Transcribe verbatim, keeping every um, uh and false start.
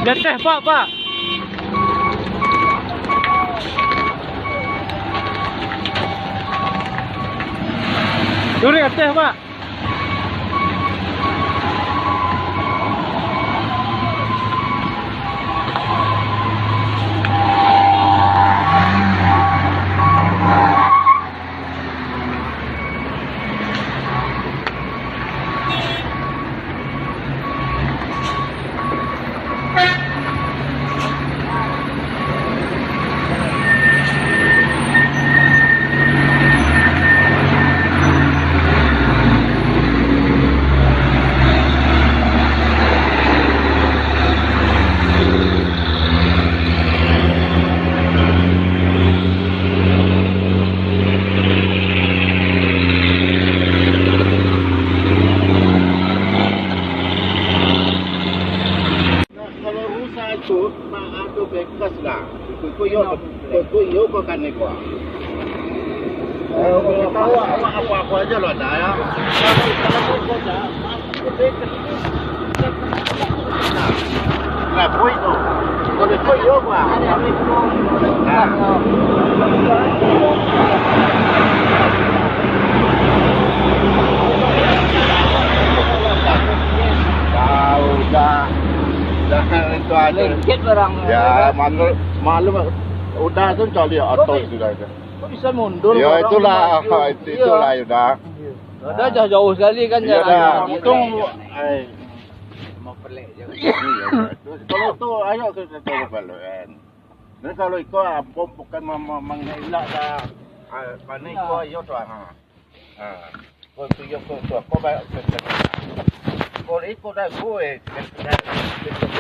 Di ateh, Pak, Pak. Turun ateh, Pak. Nah, kalau rusak tu, mak ado bekas lah. Itu, itu yo, itu, itu yo kau kan ni kau. Eh, kalau tahu awak apa-apa aja lah dah ya. Kalau, kalau kau dah, mak ado bekas tu. Nah, kau itu. Kau itu yo, Pak. Nah. Tahu dah. Dah itu ada. Lengket barang. Ya, maklum, maklum udah tu cari oto sudah itu. Kok bisa mundur? Ya, barang itulah, lagi? Itu, itulah, ya udah. Udah jauh, jauh sekali kan. Iya jalan dah, dia. Untung, eh, mau pelek je. Iya, iya. Kalau tu, ayo kita tahu kalau kan. Dan kalau iko, ah, bom bukan ma-, ma-, mangelak dah. Ah, panik ko, iyo tu, ah. Ah. Ko tu, iyo ko tu, ko ba-, ko, ko iko dah, ko, eh, kena, kena, kena,